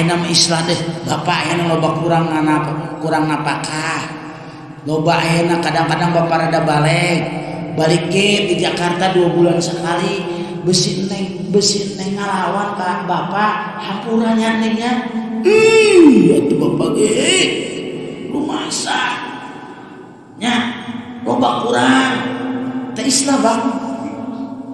ayeuna mah islah deh, bapak ayeuna loba kurang kurang napakah. Loba ayeuna kadang-kadang bapak rada balik. Balik ge di Jakarta 2 bulan sekali. Besi neng ngalawan ka bapak, hampuranya nengnya. Ih, atuh bapak ge. Rumasa. Nya, loba kurang. Teh islah bang.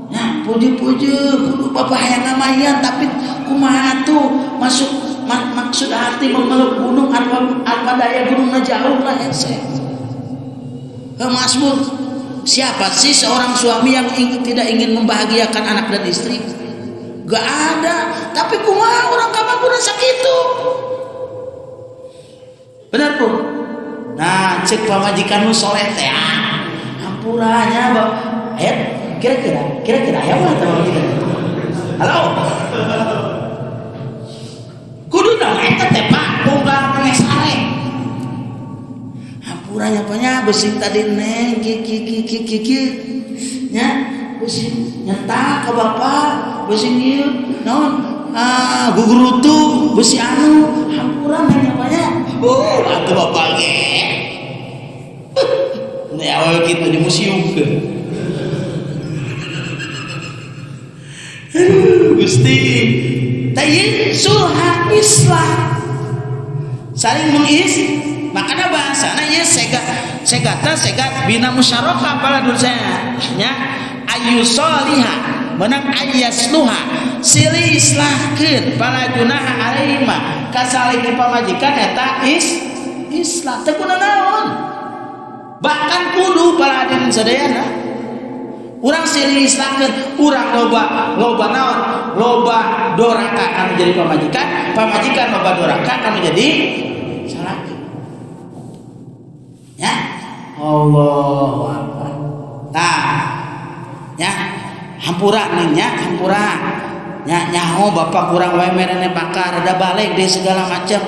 Nya, puji-puji kudu bapak hayang ngamayan tapi kumaha atuh masuk maksud hati memeluk gunung apa daya gunungna jauh lah hese. Heuh Mas Bur, siapa sih seorang suami yang tidak ingin membahagiakan anak dan istri? Gak ada. Tapi kumaha orang kamangkuna sakitu. Benar Bu? Nah, cek pamajikan nu soleh teh ah. Hampuranya, Bang. Ayat kira-kira aya mah teh pamajikan. Halo. Kudu dong eta teh Pak, unggal maneh sare. Hampuranya nya beusi tadi neng ki ki ki ki ki ki. Nya beusi nyentak ka bapak, beusi ieu naon? Ah, gugurutu beusi anu, hampura neng nya. Atuh bapak ge. Ini awal kita di museum ke. Gusti, tayi sulha islah saling mengis. Makanya bahasana ieu segata segat bina musyarakah pala dulsana nya ayu soliha menang ayasluha silih islahkeun pala junaha alaihima kasalih pamajikan eta islah teu kuna naon bahkan kudu para hadirin sadayana urang silih islahkeun urang loba naon loba doraka kanu jadi pamajikan, pamajikan loba doraka kanu jadi salaki. Ya Allahu Akbar. Tah ya hampura nih nya hampura nya nyaho bapak kurang wae merene bakar rada balik deh segala macam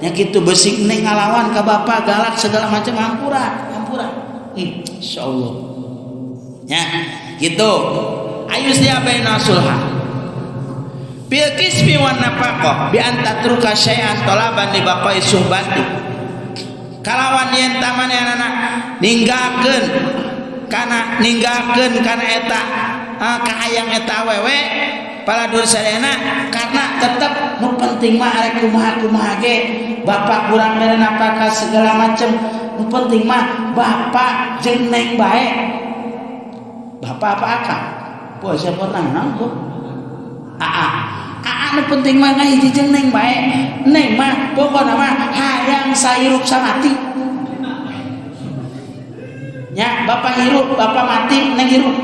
nya kitu beusi neng ngalawan ka bapak galak segala macam hampura hampura. Insyaallah nya gitu ayu sia baina sulha bil kismi wan nafaqah bi an tatruka syai'an talaban li baqai suhbati kalawan yen tamanehna ninggalkeun kana eta kahayang eta awewe paladur sadayana karena tetep nu penting mah arek kumaha-kumaha ge bapak kurang mere napakah segala macem nu penting mah bapak jeung neng bae bapak apa akang poe siapa nang bu aa aa nu penting mah ngahiji jeung neng bae neng mah pokona mah hayang sahirup samati nya bapak hirup bapak mati neng hirup.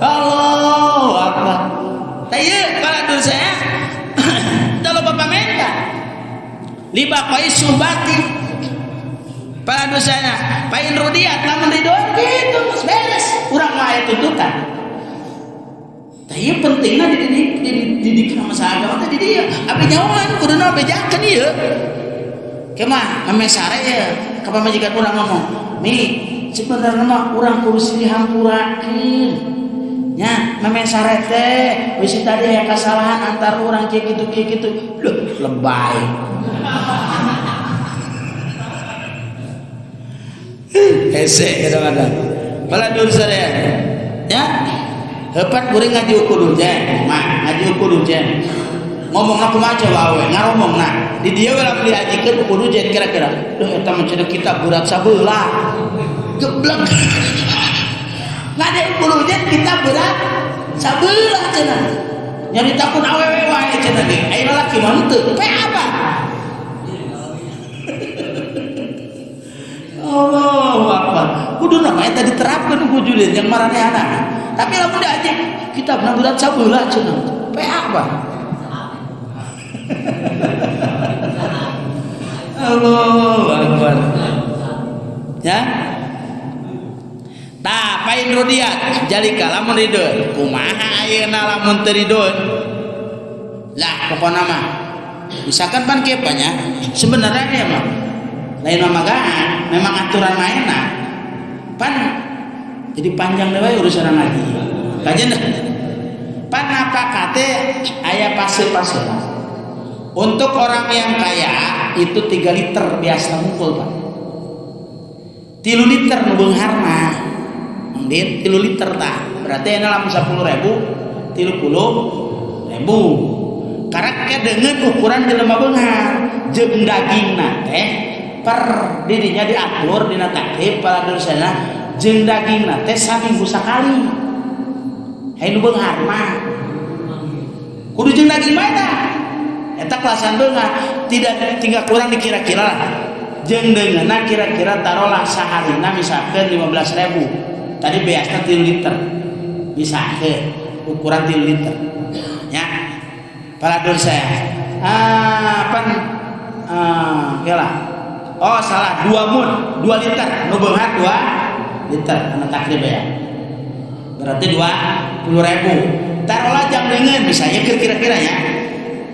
Allahu Akbar. Tah ieu paladur saya kalau bapak minta libaqai suhbati paladur saya pain rudiat lamun ridho gitu geus beres urang mah aya tuntutan. Tah ieu pentingna dididik sama agama teh di dieu. Abi nyawan kuduna bejakeun ieu. Kemah meme sare ye ka pamajikan urang ngomong, "Mi, sebenarnya mah urang kudu silih hampurakeun." Nya meme sare teh bisi tadi aya kasalahan antar urang kieu kitu kieu kitu. Duh, lebay. Hese kadang-kadang. Baladur sadaya. Ya. Hepat kuring ngaji kudu jen, mah ngaji kudu jen. Ngomongna kumaha coba we, ngaromongna. Di dieu we lamun diajikeun kudu jen kira-kira. Duh eta mah cenah kitab berat sabelah. Geblek. Ngade kudu jen kitab berat sabelah cenah. Nyaritakeun awewe wae cenah ge. Aya lalaki mah henteu. Pe apa? Allahu Akbar. Kuduna mah eta diterapkeun ku julin jeung maranehana. Tapi lamun diajak kitabna berat sabelah cenah. Pe apa? Allahu Akbar. Ya. Tah pain rudiat jalika lamun ridho kumaha ayeuna lamun teu ridho. Lah pokona mah misalkan pan kieu nya sebenarnya ya mah lain mamagaan memang aturan mainna pan Jadi panjang deui urusan ngaji. Kajian pan napakah teh aya fase-fase. Untuk orang yang kaya itu 3 liter biasa ngumpul, Pak. 3 liter nu beunghar mah. Mang Din, 3 liter tah. Berarti ini lamun 10.000, 30.000. Karena dengan ukuran jelema beunghar jeung dagingna teh per dirinya diatur dina takrib para dorsana jeung dagingna teh saminggu sakali. Hayu nu beunghar mah kudu jeung daging mah eta. Eta kelasan beunghar tidak tinggal kurang dikira-kira lah. Jeung deungeunna kira-kira taruhlah saharina misalkan 15.000. Tadi beasna 3 liter. Misalkan ukuran 3 liter. Ya. Para saya. Pan lah. Oh salah, 2 mud, 2 liter. Nu beunghar 2 liter anu takrib ya. Berarti 20.000. Taruhlah jang deungeun misalnya kira-kira ya.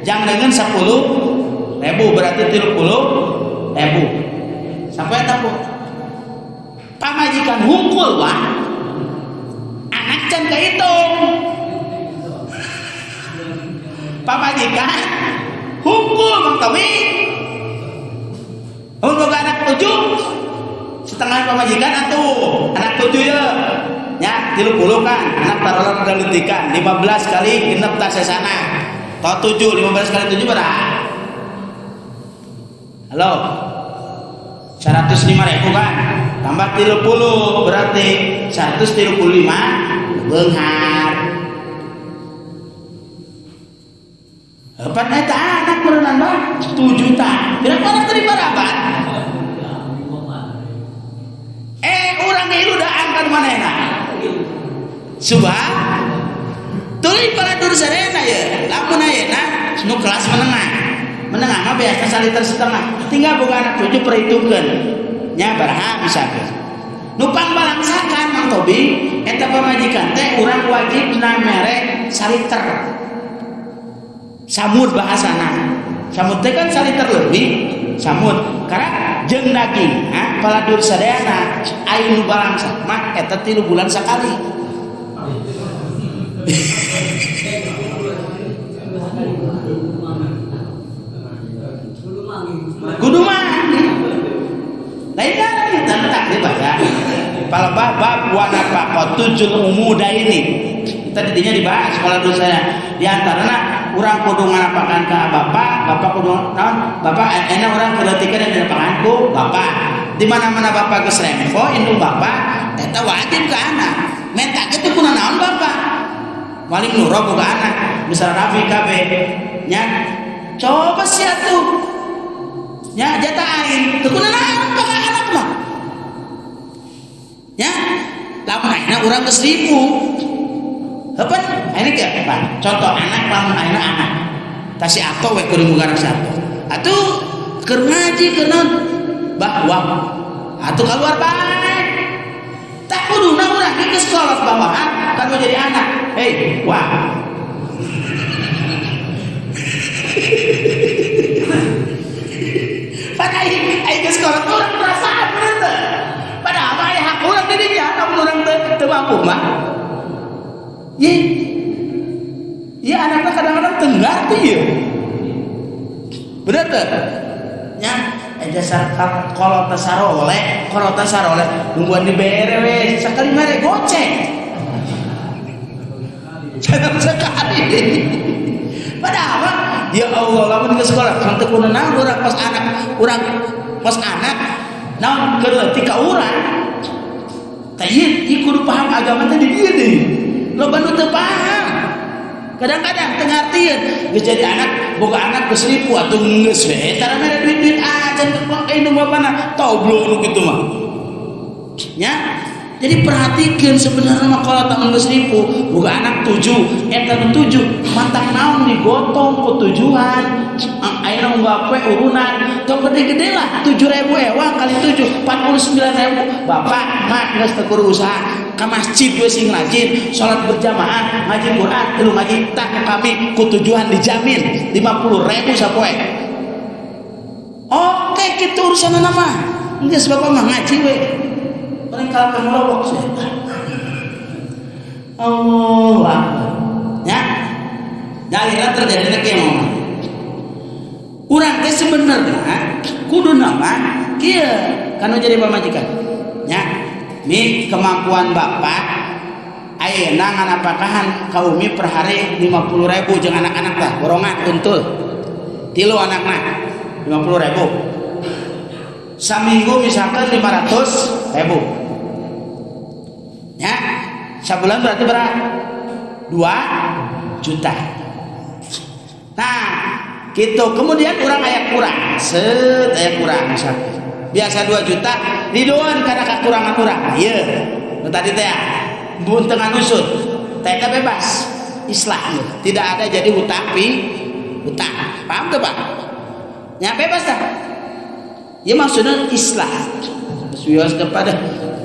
Jang deungeun 10.000 berarti 30.000. Sampai eta bu. Pamajikan hungkul wah. Anak can kahitung. Pamajikan hungkul Bang Tommy. Mun boga anak 7, setengah pamajikan atuh. Anak 7 ya. Ya, 30 kan. Anak taruhlah rada leutikan 15 kali genep tas sesana. Tau 7, 15 kali 7 berapa? Halo. 105.000 kan. Tambah 30 berarti 135 beunghar. Pan eta anak berenang bah 7 juta. Berapa anak tadi barabat? Urang ge daan kan manehna. Subah tuluy para dursadena ye. Lamun ayeuna nu kelas menengah. Menengah mah biasa saliter setengah. Tinggal boga anak 7 perhitungkeun. Nya baraha misalkeun. Nu pangbalangsakan Mang Tobi eta pamajikan teh urang wajibna mere saliter. Samud bahasana. Samud teh kan saliter lebih samud. Karena jeung daging, paladur sadayana aya nu balangsa mah eta 3 bulan sakali. Kudu mah. Lain kan eta takrib ya. Palebah bab wa nafaqatu umuda ini. Kita didinya dibahas paladur sadayana. Di antarana urang kudu nganapakan ka bapak, bapak kudu naon? Bapak enak urang keuleutikkeun dan dinapakan ku bapak. Di mana-mana bapak geus rempo indung bapak eta wajib ka anak. Menta kitu kuna naon bapak? Paling nuro boga anak, misal rapi kabeh. Nya coba sia tuh. Nya jatah aing teu kuna naon ka anak mah. Nya lamun ayeuna urang geus ribu. Hepan, ini ke apa? Contoh anak lamun ayeuna anak. Tah si Ato we kudu boga anak si Ato. Atuh keur ngaji keur naon? Bah wah. Atuh kaluar bae. Tak kuduna urang ge geus kolot bawahan kan mau jadi anak. Hei, wah. Pada aing geus kolot urang perasaan bener teu? Padahal mah aya hak urang di dinya lamun urang teu mampu mah. Ye. Ya anaknya kadang-kadang teu ngarti ieu. Bener teu? Nya dasar kolot saroleh nungguan dibere we sakali mere goceng. Jangan sekali. Padahal ya Allah lamun ke sekolah kan teu kudu naon urang pas anak, urang pas anak naon keur leutik ka urang. Tah ieu kudu paham agama teh di dieu deui. Loba nu teu paham. Kadang-kadang teu ngartieun geus jadi anak boga anak geus ribu atuh geus we tara mere duit-duit acan teu indung bapana toblok nu kitu mah. Nya jadi perhatikeun sebenarnya mah kalau tak geus ribu boga anak 7 eta nu 7 mantang naon digotong ku tujuan ayeuna unggal poe urunan tong gede-gede lah 7.000 ewang kali 7 49.000 bapak mak geus teu kudu usaha ka masjid we sing rajin salat berjamaah ngaji Quran lu ngaji tah kami ku tujuan dijamin 50.000 sapoe. Oke kitu urusanna mah geus bapak mah ngaji we paling kalau melowok sih. Allahu Akbar. Ya. Akhirnya terjadi kieu mah. Urang teh sebenarnya kudu nama kieu kan jadi pamajikan. Ya. Mi kemampuan bapak ayeuna nganapakahan ka Umi per hari 50.000 jeung anak-anak tah borongan kuntul. 3 anakna 50.000. Saminggu misalkan 500.000. Ya. Sabulan berarti berapa? 2 juta. Nah, gitu. Kemudian orang aya kurang, set aya kurang misalkan. Biasa 2 juta, ridoan karena kekurangan urang. Ieu. Nu tadi teh buntengan usut. Teh bebas. Islah tidak ada jadi hutang pi hutang. Paham tuh, Pak? Ya bebas dah. Ya maksudnya islah. Suyos kepada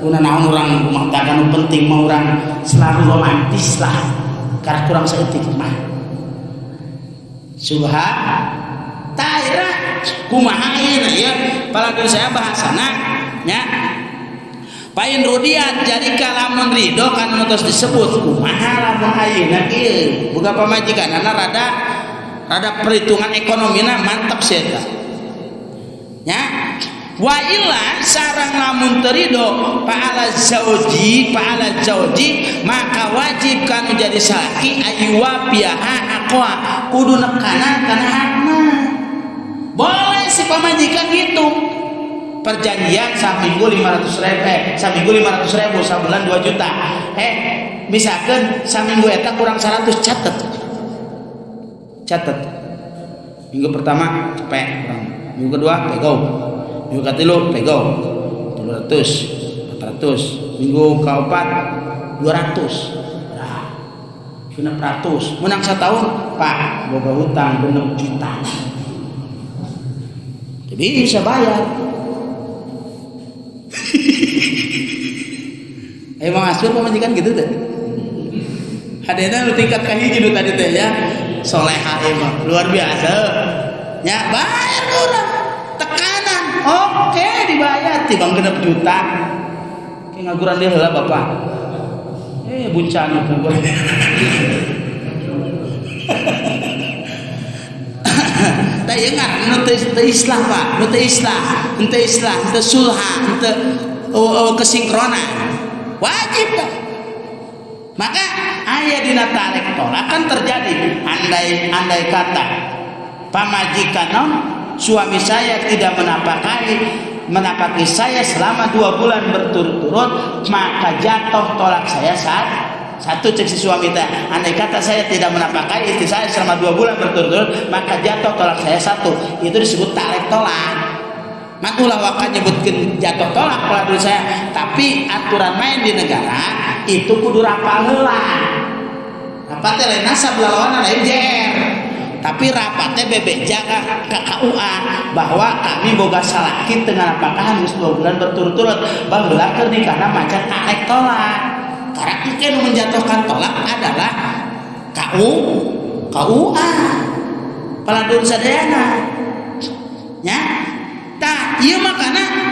kuna naon urang rumah tangga nu penting mah urang selalu romantis lah. Karena kurang saeutik mah. Subhan taira kumaha ayeuna ya palagan saya bahasana nya pain rudiat jadi kalamun ridho kan tos disebut kumaha lamun ayeuna kieu boga pamajikanana rada rada perhitungan ekonomina mantap sih eta nya wa illa sarang lamun teu ridho fa'ala zauji maka wajib kanu jadi salaki ayuwa piaha aqwa kudu nekana kana hakna. Boleh si pamajikan gitu perjanjian saminggu 500.000, saminggu 500.000, sabulan 2 juta. Misalkan saminggu eta kurang 100, catet. Catet. Minggu pertama cepet kurang. Minggu kedua pego. Minggu ketilu pego. 300, 400. Minggu keempat 200. Nah, 600. Menang setahun, Pak, boga hutang 6 juta. Jadi bisa bayar. Emang asur pamajikan gitu teh. Hadena nu tingkat kahiji nu tadi teh ya. Soleha emang luar biasa. Ya bayar ke urang. Tekanan. Oke dibayar tibang 6 juta. Kayak ngaguran dia heula bapak. Buncana ngaguran. Tah ieu ngaranna nu teu islah Pak, nu teu islah, henteu islah, henteu sulha, henteu kesinkronan. Wajib dah. Maka aya dina tarik tolak kan terjadi andai kata pamajikan non suami saya tidak menapaki saya selama 2 bulan berturut-turut, maka jatuh tolak saya saat satu. Cek si suami teh, andai kata saya tidak menapakai istri saya selama 2 bulan berturut-turut, maka jatuh tolak saya 1. Itu disebut tarik tolak. Maka ulah waka nyebutkeun jatuh tolak kalau saya, tapi aturan main di negara itu kudu rapal heula. Rapat teh lain nasab lalawanan lain JR. Tapi rapatnya bebeja ka KUA bahwa kami boga salaki teu nganapakahan geus 2 bulan berturut-turut, baheula keur nikahna maca tarik tolak. Karena engke nu menjatuhkan tolak adalah KUA. Paladun sadayana. Nya. Tah, ieu makana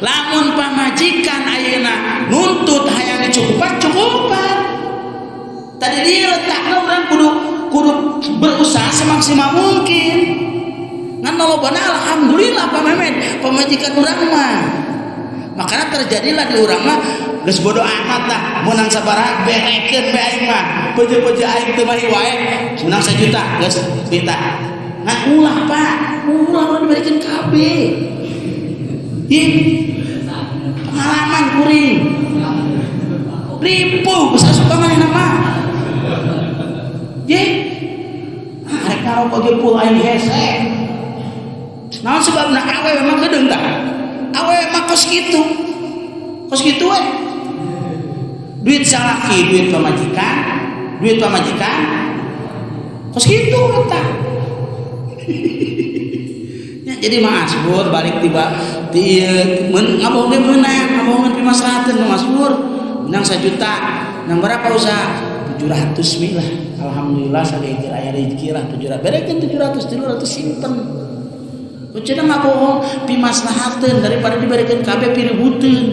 lamun pamajikan ayeuna nuntut hayang dicukupan, cukupan. Tadi dia letakna urang kudu berusaha semaksimal mungkin. Ngan lolobana alhamdulillah Pak Memet, pamajikan urang mah. Makanya terjadilah di urang mah geus bodo amat lah, meunang sabaraha berekeun bae aing mah. Peje-peje aing teu mahi wae, meunang 1 juta geus minta. Ngan ulah Pak, ulah urang diberikeun kabeh. Ih, pengalaman kuring. Ripuh geus asup ka manehna mah. Ye. Arek ngarokok ge pul aing hese. Naon sebabna awewe mah geudeung tah? Awewe mah kos kitu. Kos kitu we. Duit salaki, duit pamajikan, duit pamajikan. Kos kitu eta. Ya, jadi Mang Asbur balik tiba ti ieu mun ngabohong ge meunang, ngabohongan pimaslahateun Mang Asbur. Menang 1 juta. Menang berapa usaha? 700 mil lah. Alhamdulillah sageur aya rezeki lah 700. Berekeun 700, 300 simpen. Kucina ngabohong pimaslahateun daripada diberekeun kabeh piributeun.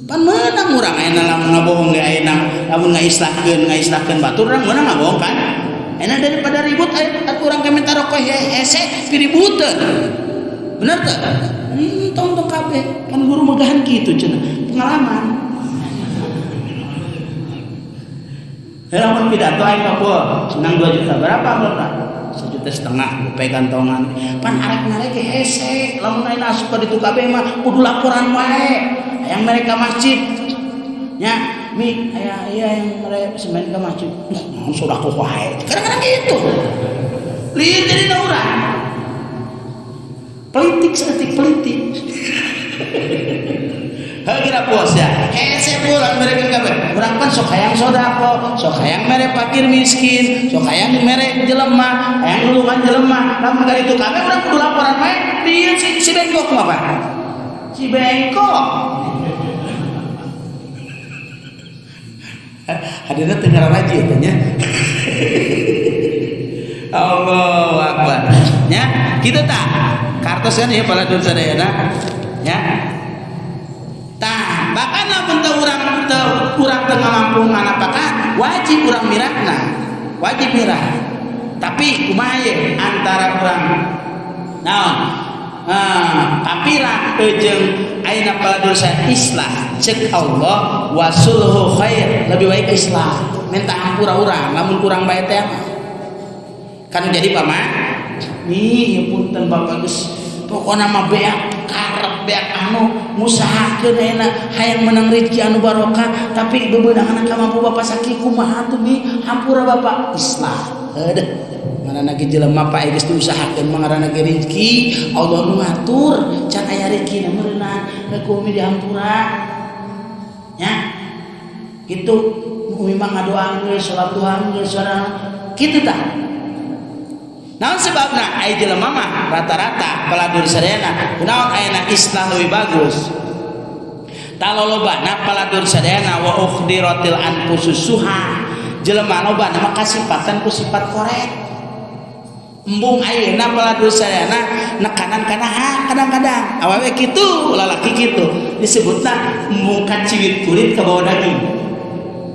Pan meunang urang ayeuna lamun ngabohong ge ayeuna lamun ngaislahkeun batur urang meunang ngabohong kan. Enak daripada ribut urang ke minta rokok hese piributeun. Bener teu? Tong tong kabeh kan guru megahan kitu cenah pengalaman. Lamun pidato aing mah senang 2 juta berapa amplopna? 1,5 juta gope kantongan. Pan arek narek hese lamun ayeuna asup ka ditu kabeh mah kudu laporan wae. Hayang mere ka masjid. Nya mi aya ieu hayang mere semen ka masjid. Duh naon sedekah wae. Kadang-kadang gitu. Lieur jadi urang. Politik seetik politik. Heuh kira puas ya. Hese pulang mereka kabeh. Urang pan sok hayang sedekah, sok hayang mere fakir miskin, sok hayang mere jelema, hayang nulungan jelema. Lamun ka ditu kabeh urang kudu laporan wae. Lieur si bengkok mah Pak. Si bengkok. Hadirna teu ngaraji eta nya. Allahu akbar. Nya, kitu tah. Kartos kan ya paladur sadayana. Nya. Tah, bahkan lamun teu urang teu ngamampu nganapakah, wajib urang mirakna. Wajib mirah. Tapi kumaha ye antara urang naon? Kapira jeung ayeuna paladur sadayana islah cek Allah wasulhu khair, lebih baik islah. Minta hampura urang lamun kurang bae teh mah. Kan jadi pama nih ya punten bapak geus pokona mah beak karep beak anu ngusahakeun ayeuna hayang menang rezeki anu barokah tapi bebeunangan ka mampu bapak sakieu kumaha tuh mi hampura bapak islah. Heuh ngaranna ge jelema pak geus diusahakeun mah ngaranna ge rezeki Allah nu ngatur can aya rezeki na meureunna ku umi dihampura nya kitu umi mah ngadoa geus salat duha geus salat kitu tah. Naon sebabna aya jelema mah rata-rata paladur sadayana kunaon ayeuna islah leuwih bagus. Talolobana paladur sadayana wa ukhdiratil anfusus suha. Jelema lobana mah kasipatan ku sifat koret. Embung ayeuna paladur sadayana nekanan kana hak kadang-kadang. Awewe kitu, lalaki kitu. Disebutna embung kaciwit kulit ka bawah daging.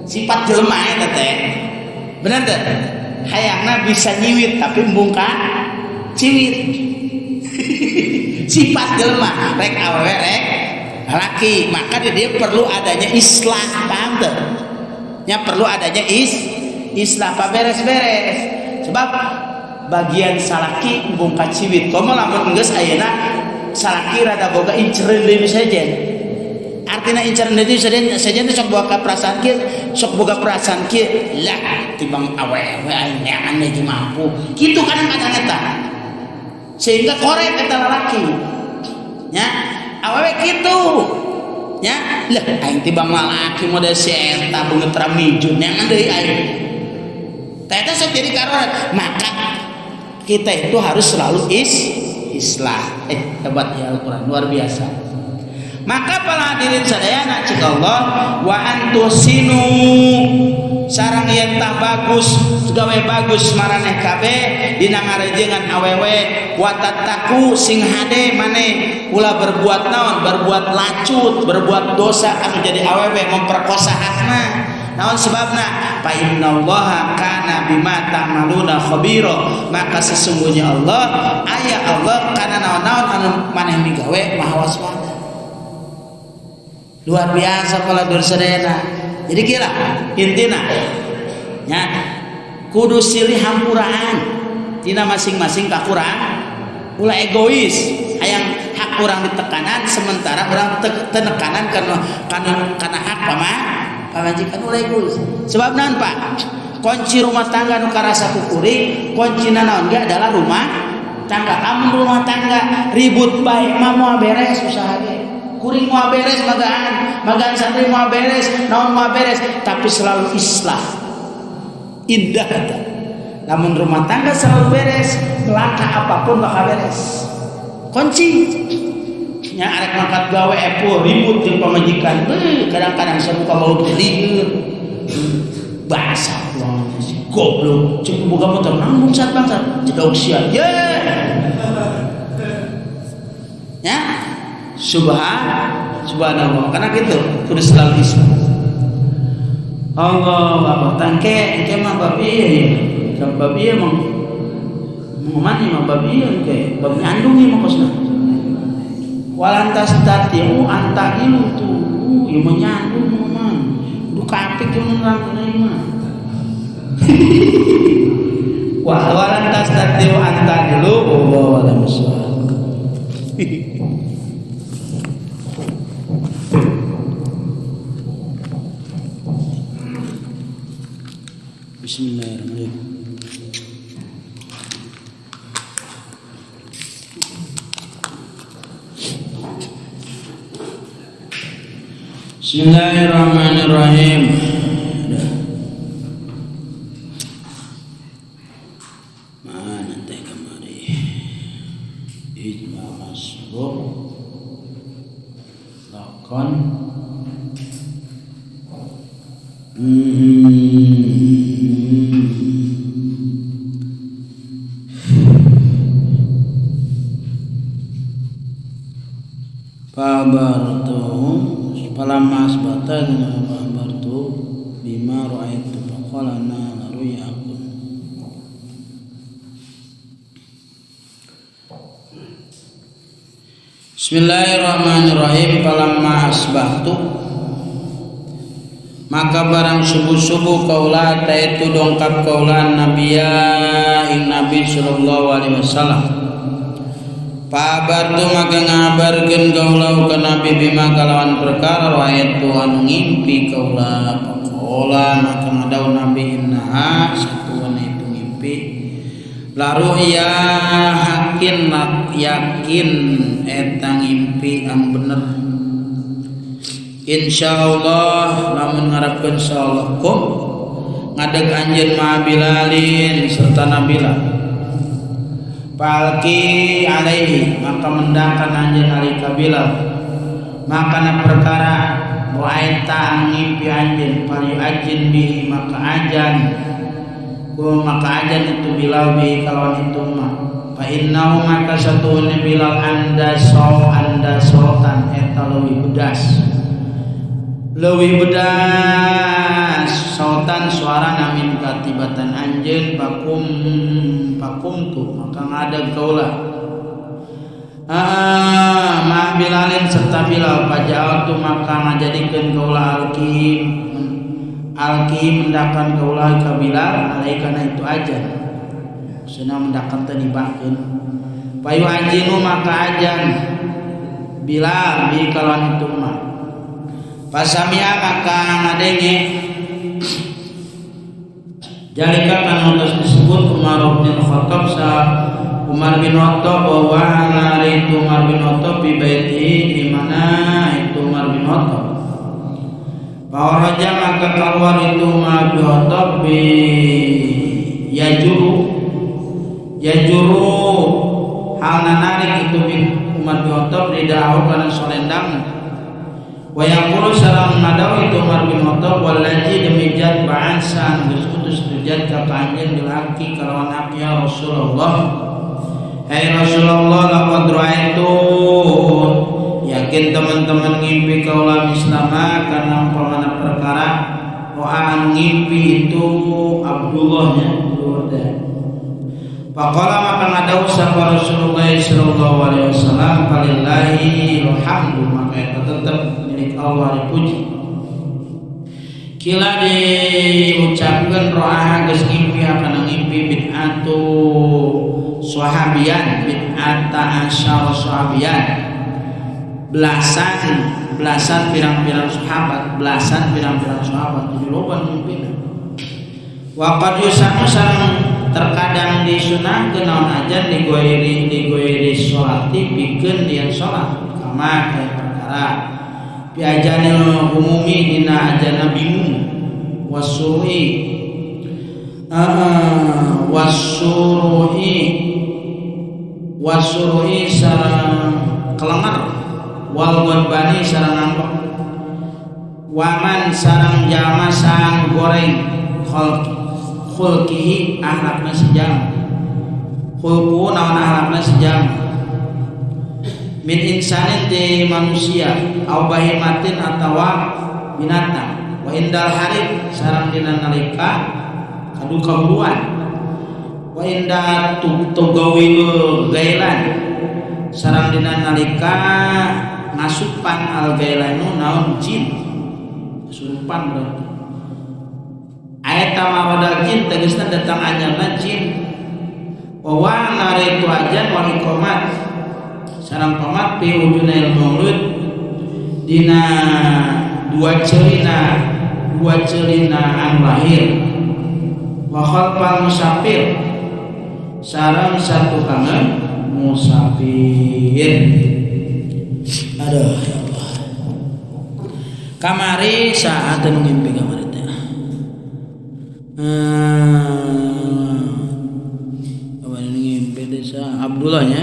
Sifat jelema eta teh. Bener teh? Hayangna bisa nyiwit tapi embung ka ciwit. Sifat jelema rek awewe rek laki, maka dia perlu adanya islah, paham teu? Nya perlu adanya islah pa beres-beres. Sebab bagian salaki embung ka ciwit. Komo lamun geus ayeuna salaki rada boga incereun deui sejen. Artina incereun deui sejen, sejen teh sok boga perasaan kieu, sok boga perasaan kieu. Lah timbang awewe aing neangan deui mampu. Kitu kadang-kadang eta. Sehingga korek eta lalaki. Nya, awewe kitu. Nya, lah aing timbang lalaki model si eta beungeut ramijun neangan deui aing. Tah eta sok jadi karoret. Maka kita itu harus selalu islah. Hebat ya Al-Qur'an, luar biasa. Maka para hadirin sadayana cik Allah wa antusinu sarang yen tah bagus gawe bagus maraneh kabeh dina ngarejengan awewe wa tattaqu sing hade maneh ulah berbuat naon berbuat lacut berbuat dosa anu jadi awewe memperkosa hakna. Naon sebabna? Fa innallaha kana bima ta'maluna khabira. Maka sesungguhnya Allah aya Allah kana naon-naon anu maneh migawe maha waspada. Luar biasa paladur sadayana. Jadi kira intina nya kudu silih hampuraan tina masing-masing kakurang ulah egois hayang hak urang ditekanan sementara urang tenekanan kana hak pamajikan ulah egois. Sebab naon Pak? Kunci rumah tangga nu karasa kukuring, kuncina naon ge adalah rumah tangga. Lamun rumah tangga ribut bae mah moal beres usaha ge. Kuring moal beres magaan, magaan santri moal beres, naon moal beres, tapi selalu islah. Indah eta. Lamun rumah tangga selalu beres, melangkah apapun bakal beres. Kunci nya arek mangkat gawe epo ribut jeung pamajikan. Kadang-kadang sabuka maut lieur. Bahasa Allah si goblok, cek boga motor nanggung sat bangsat, jedog sia. Ye. Ya. Subhanallah. Karena gitu kudu selalu islah. Allah Akbar. Tangke engke mah bab ieu ya. Bab ieu mah mana mah bab ieu engke bab nyandung ieu mah kosna. Walantas tatiu antagilu tuh ieu mah nyandung mah. Kudu kapik ieu mah nerangkeun ieu mah. Walantas tatiu antagilu wallahu a'lam bissawab. Bismillahirrahmanirrahim. Bismillahirrahmanirrahim. Mana teh kamari? Ijma masbuk lakon Fabartuhum falamma asbata fabartu bima ra'aitu faqala na ru'yakun. Bismillahirrahmanirrahim. Falamma asbahtu maka barang subuh-subuh kaula ta itu dongkap kaula nabiya ing nabi sallallahu alaihi wasallam. Pabartu maka ngabarkeun kaula ka nabi bima kalawan perkara raayatu anu ngimpi kaula. Faqala maka ngadau nabi innaha satuan itu ngimpi la ru'ya hakin yakin eta ngimpi anu bener. Insyaallah lamun ngarepkeun insyaallah kum ngadeg anjeun ma Bilalin serta Nabila. Palki alaihi maka mendakan anjeun ari ka Bilal maka na perkara muaita ngimpi anjeun payu ajin bihi maka ajan ku maka ajan itu Bilal bihi kalawan itu mah fa innahu maka satuhune Bilal anda so anda sultan eta leuwih bedas leuwih bedas sautan suara namin katibatan anjeun pakum pakum tu maka ngadeg kaula ma Bilalin serta Bilal pajaal tu maka ngajadikeun kaula alki alki mendakan kaula ka Bilal alai kana itu aja maksudna mendakan teh nibakeun payu ajinu maka ajan Bilal bi kalawan itu mah pasamia maka ngadenge jalika kanu tos disebut Umar bin Khattab sa Umar bin Khattab bahwa hari itu Umar bin Khattab bi baiti di mana itu Umar bin Khattab bahwa raja maka keluar itu Umar bin Khattab bi yajuru yajuru halna narik itu bin Umar bin Khattab ridaahu kana solendangna wa yaqulu sareng nadaw itu Umar bin Khattab wallazi demi jat ba'ansan geus utus jat ka anjeun bil haqqi kalawan hak ya Rasulullah. Hai Rasulullah laqad ra'aitu yakin teman-teman ngimpi kaula mislama karena umpamana perkara ro'an ngimpi itu Abdullahnya luar teh. Faqala maka ngadau sapa Rasulullah sallallahu alaihi wasallam falillahi alhamdu maka eta tetep milik Allah dipuji. Kila diucapkeun ro'ah geus ngimpi kana ngimpi bid'atu sahabian bid'ata asyara sahabian belasan belasan pirang-pirang sahabat belasan pirang-pirang sahabat jadi loba ngimpina. Wa qad yusanu sareng terkadang disunahkeun naon ajan digoiri sholati pikeun lian salat kama kaya perkara bi ajanil umumi dina ajana bingung wasuhi wasuruhi wasuruhi sareng kelengar wal gonbani sareng ngambek waman sareng jalma sang goreng khulqihi akhlakna sejam khulqu naon akhlakna sejam min insanin ti manusia au bahimatin atawa binatang Wa indal harib sareng dina nalika kaduka buruan. Wa inda tugawil gailan sareng dina nalika ngasupan al gailanu naon jin. Kasurupan berarti. Ayat tamarodal jin tegasna datang anyarna jin. Wa naritu ajan wal iqamat sareng qomat fi wujunail maulud dina dua celina anu lahir. Wa khalfal musafir sareng satu kangen musafir. Aduh ya Allah. Kamari saat nu ngimpi kamari teh. Kamari ngimpi teh Abdullah nya.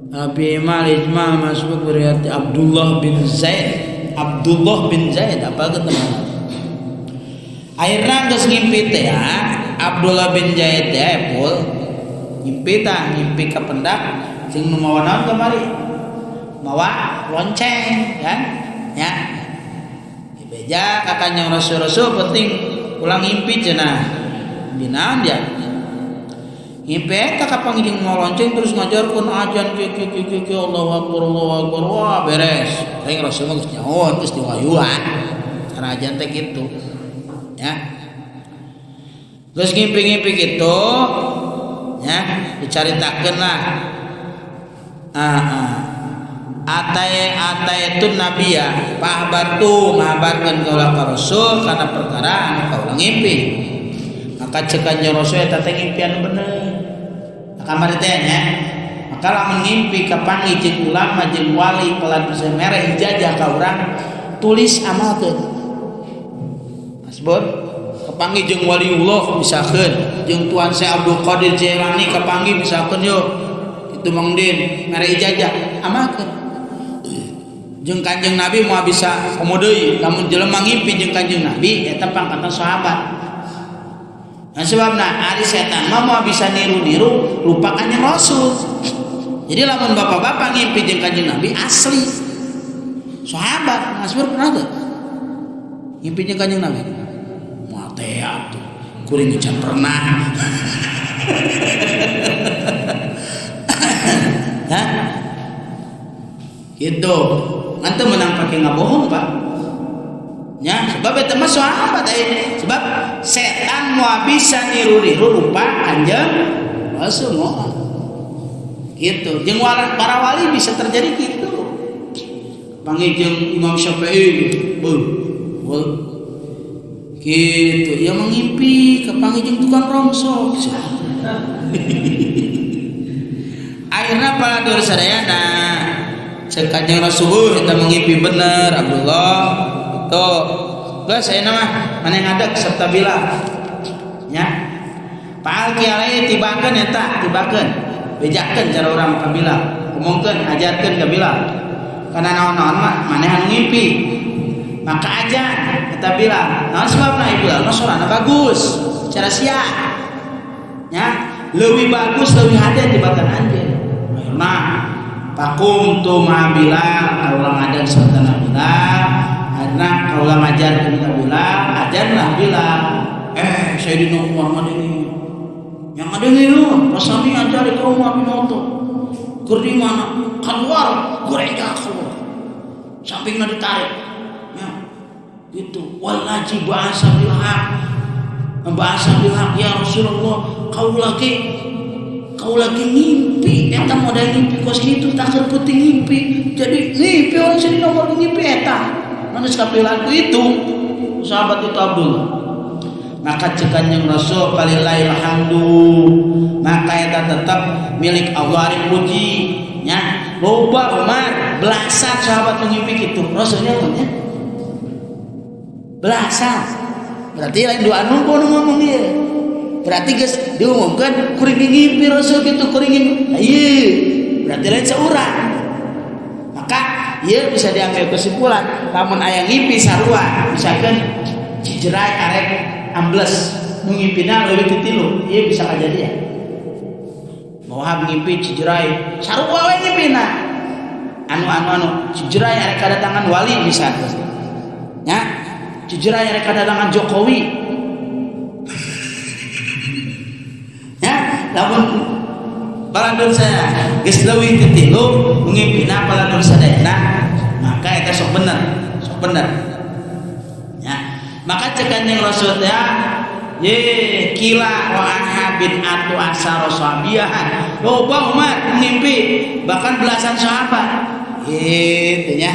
Abi Mal ijma masbuk berarti Abdullah bin Zaid. Abdullah bin Zaid apa ketemu? Akhirna geus ngimpi teh ya, Abdullah bin Zaid teh pul ngimpi tah ngimpi kapendak jeung nu mawa naon kamari? Mawa lonceng kan? Ya. Dibeja ka Kanjeng Rasul-rasul penting ulang ngimpi cenah. Binaon dia? Ngimpi eta kapanggih jeung mawa lonceng terus ngajarkeun ajan ki ki ki ki Allahu akbar Allahu akbar wah beres. Aing Rasul mah geus nyaho geus diwayuan. Cara ajan teh kitu. Ya. Geus ngimpi-ngimpi kitu ya dicaritakeun lah. Atai itu nabiya pahbartu ngabarkeun kaula ka Rasul kana perkara anu kaula ngimpi. Maka ceuk Kanjeng Rasul eta teh ngimpi anu bener. Kamari teh nya. Maka lamun ngimpi kapanggih jeung ulama jeung wali pelan bisa mere ijazah ka urang tulis amalkeun. Masbur kapanggih jeung waliullah misalkeun jeung Tuan Syekh Abdul Qadir Jailani kapanggih misalkeun yo itu Mang Din mere ijazah amalkeun. Jeung Kanjeng Nabi moal bisa komo deui lamun jelema ngimpi jeung Kanjeng Nabi eta pangkatan sahabat. Nah sebabna ari setan mah moal bisa niru-niru lupa Kanjeng Rasul. Jadi lamun bapak-bapak ngimpi jeung Kanjeng Nabi asli sahabat. Mas Pur pernah teu ngimpi jeung Kanjeng Nabi? Moal teh atuh kuring can pernah. Hah? Gitu. Ngan teu meunang pake ngabohong, Pak. Ya, sebab eta mah sahabat euy. Sebab setan moal bisa niru-niru rupa Kanjeng Rasul moal. Gitu. Jeung para wali bisa terjadi gitu. Panggih jeung Imam Syafi'i, beuh. Gitu, ya mengimpi kapanggih jeung tukang rongsok. Akhirna para dulur sadayana ceuk Kanjeng Rasul eta mengimpi bener Abdullah itu. Geus ayeuna mah maneh ngadeg serta bila. Nya. Paal ki alai tibakeun eta, tibakeun. Bejakeun cara urang ka Bilal, omongkeun, ajarkeun ka Bilal. Kana naon-naon mah maneh anu ngimpi. Maka ajar eta Bilal. Naon sebabna Bilal mah sorana bagus, cara sia. Nya, leuwih bagus leuwih hade tibatan anjeun. Akhirna pakum tu ma Bilal kaula ngadan serta Bilal. Akhirna kaula ngajarkeun ka Bilal, ajarlah Bilal. Sayyidina Umar ngadenge. Yang ngadenge yo, rasami ajar ka Umar bin Khattab. Keur di mana? Keluar, goreng keluar. Sampingna ditarik. Ya. Gitu. Wallahi bahasa bil haq. Bahasa bil haq ya Rasulullah, kau lagi ngimpi eta modal ngimpi kos kitu takeur peuting ngimpi. Jadi ngimpi orang sini nomor ngimpi eta. Manusia kapilaku itu sahabat itu Abdullah. Maka ceuk Kanjeng Rasul falillahil hamdu. Maka eta tetap milik Allah ari puji nya. Loba umat belasan sahabat mengimpi kitu. Rasulnya nya. Belasan. Berarti lain dua anu pun ngomong ieu. Berarti geus diumumkeun kuring ngimpi Rasul kitu kuring ngimpi. Nah, ieu berarti lain saurang. Maka ieu bisa diambil kesimpulan lamun aya ngimpi sarua misalkan cijerai arek ambles nu ngimpina leuwih ti tilu ieu bisa kajadian. Wahab ngimpi cijerai sarua we ngimpina. Anu anu anu cijerai arek kadatangan wali misalkan. Nya. Jujur aya rek kadatangan Jokowi. Ya, lamun balandur saya geus leuwih ti 3 ngimpina balandur sadayana, maka eta sok bener, sok bener. Ya, maka cek Kanjeng Rasul ya, ye kila wa ahabin atu asaro sahabiahan. Loba umat ngimpi bahkan belasan sahabat. Gitu nya.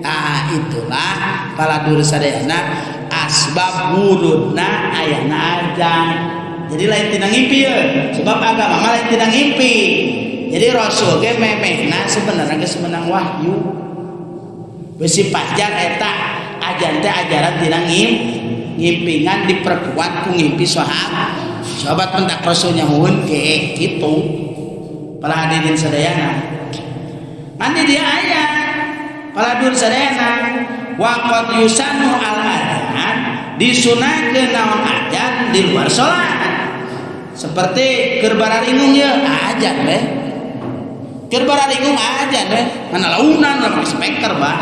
Ah, itulah paladur sadayana asbab wurudna ayana ajan. Jadi lain tina ngimpi ye, sebab agama mah lain tina ngimpi. Jadi Rasul ge memehna sebenarnya geus menang wahyu. Besi pajar eta ajan teh ajaran tina ngimpingan diperkuat ku ngimpi sahabat. Sahabat pentak Rasul nyahueun ge kitu. Para hadirin sadayana. Nanti dia aya paladur sadayana wa qad yusanu al adzan disunahkeun naon ajan di luar salat. Seperti keur bararingung ye ajan we. Keur bararingung ajan we. Mana launan lah pakai speaker bah.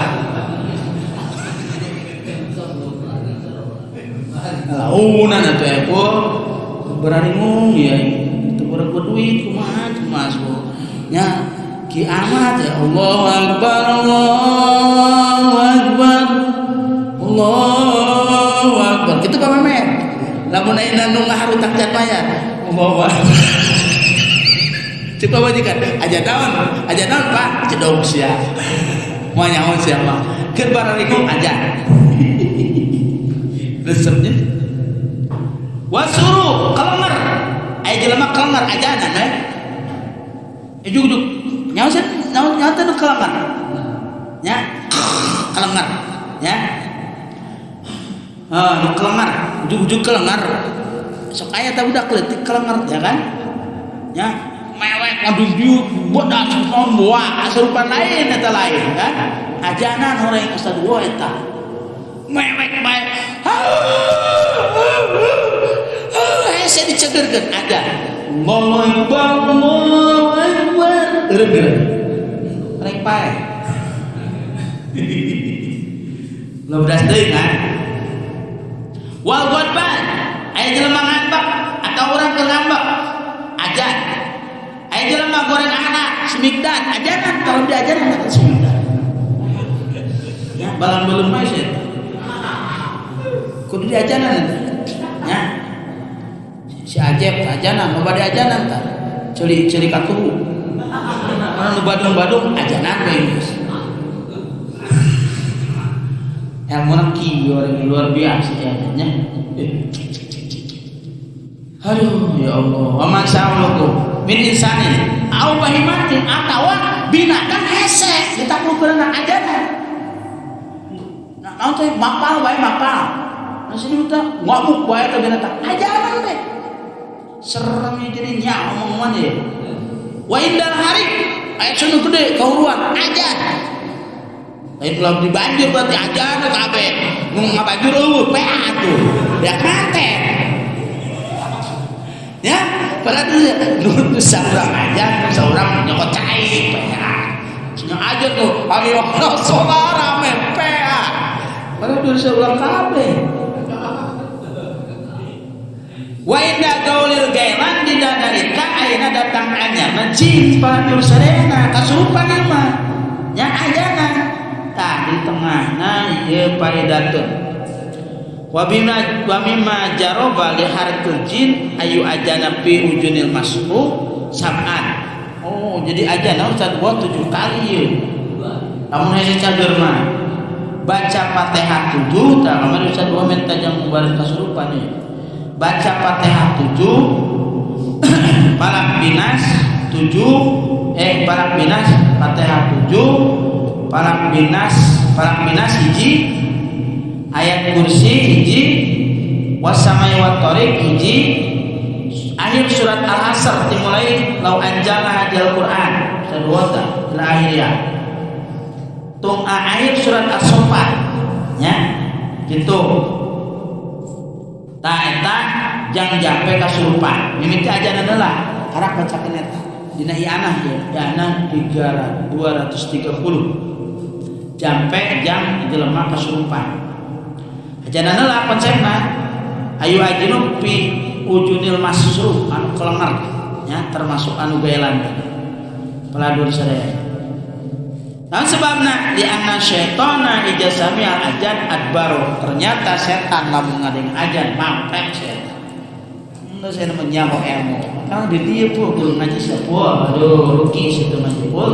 Launan atuh ebo bararingung ya itu berapa duit kumaha kumaha nya kiamat ya Allahu Akbar Allahu Akbar Allahu Akbar kitu Pak Memet lamun ayeuna nu ngaharutak can mayar Allahu Akbar cek pamajikan aja naon Pak cedog sia moal nyaho sia mah keur bararingung aja resepnya wasuru kelenger aya jelema kelenger ajanan we ujug-ujug nyaho sih nyaho teh nu kelenger nya kelenger nya nu kelenger ujug-ujug kelenger sok aya teh budak leutik kelenger ya kan nya mewek ngadudiut bodas naon boa asupan lain eta lain kan ajanan horeng Ustaz wa eta mewek bae hese dicegerkeun aja Allahu Akbar Allahu Akbar eureun rek pae lobdas deui kan wal ghadban aya jelema ngambek atau urang keur ngambek ajan aya jelema goreng anak semikdan ajanan kalau diajaran eta semikdan ya balang belum bae sia kudu diajanan nya si Ajep ajanan loba diajanan tah ceuli-ceuli katuhu mana nu badung-badung ajanan we geus ilmuna kieu orang luar biasa ya nya. Aduh ya Allah wa man sa'alukum min insanin au bahimatin atawa binatang hese ditaklukeun ajanan nah naon teh mapal bae mapal nah sini teh ngamuk bae teh binatang ajanan teh serem jadi nya omongan ya wa indal hari aya sunu gede kahuruan ajan lain ulah dibanjur berarti ajan kabeh nu ngabanjur eueuh pea atuh ya manten ya berarti nu saurang ajan saurang nyokot cai pea nya ajan tuh ari sholat rame pea padahal dulu saurang kabeh wa inda gaulil gaiman dina nalika ayeuna datang anyarna jin palantur sadayana kasurupan mah nya ajana tah di tengahna ieu paidatun wa bima wa mimma jaroba li harkil jin ayu ajana fi ujunil masru sab'an. Oh jadi ajana Ustaz gua 7 kali ieu lamun hese cager mah baca Fatihah 7 tah kamari Ustaz gua minta jang mubarak kasurupan ieu baca Fatihah 7 Falaq Binas 7 Falaq Binas Fatihah 7 Falaq Binas hiji ayat kursi hiji wasamai wat thariq hiji akhir surat Al-Asr dimulai lau anjalna hadal Quran saduwata ila akhir ya tung akhir surat As-Saffat nya gitu ta eta jang jampe kasurupan mimiti ajaran heula karak bacakeun eta dina ianah ya ianah 230 jampe jang jelema kasurupan. Ajanan lah konsepna. Ayu ajinu fi ujunil masru anu kelenger ya, termasuk anu gaelan tadi. Peladur sadaya. Nah, sebabna di anna syaitana idza sami'al ajan adbaro. Ternyata setan lamun ngadeng ajan mapek setan. Enggak, saya namanya nyaho ilmu. Karena di dia pun guru ngaji siapa? Aduh, ruki situ ngaji pun.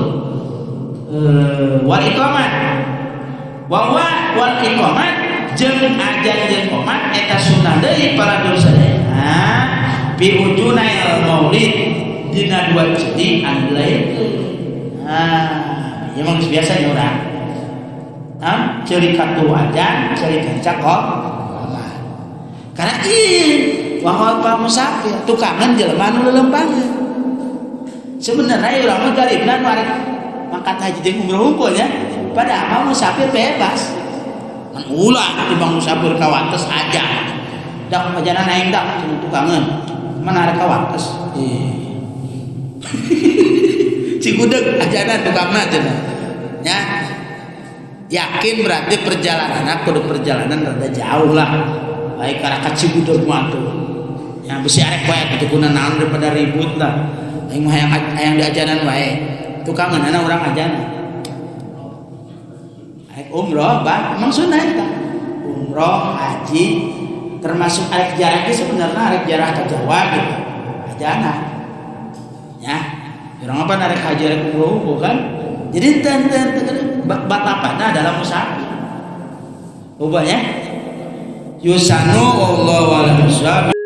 Wal iqamat. Wa wal iqamat jeung ajan jeung qomat eta sunnah deui para sadaya. Nah, fi ujunail maulid dina dua ceuli anu dilahirkeun. Nah, ya emang geus biasa nya urang. Nah, ceuli katu ajan, ceuli kenca kok. Karena ih, wa musafir tukangan jelema anu lelempangan. Sebenarnya urang mah galibna nu arek mangkat haji jeung umroh hungkul nya. Padahal musafir bebas. Man ulah timbang musafir ka wates aja. Dak ajanan aing dak tukangan. Mana arek ka wates. Eh. Cigudeg ajanan tukangna cenah. Ya. Yakin berarti perjalanan kudu perjalanan rada jauh lah. Baik karena ka Cigudeg mah tuh. Ya besi arek wae kitu kuna naon daripada ribut lah. Aing mah hayang hayang diajanan wae. Tukangan urang ajanan. Arek umroh bah emang sunnah eta. Umroh, haji termasuk arek jarah ge sebenarnya arek jarah ke Jawa gitu. Ajanan. Ya. Urang apa arek haji arek umroh bukan? Jadi ten ten ten batapana adalah musafir. Ubahnya yusanu wallahu a'lam.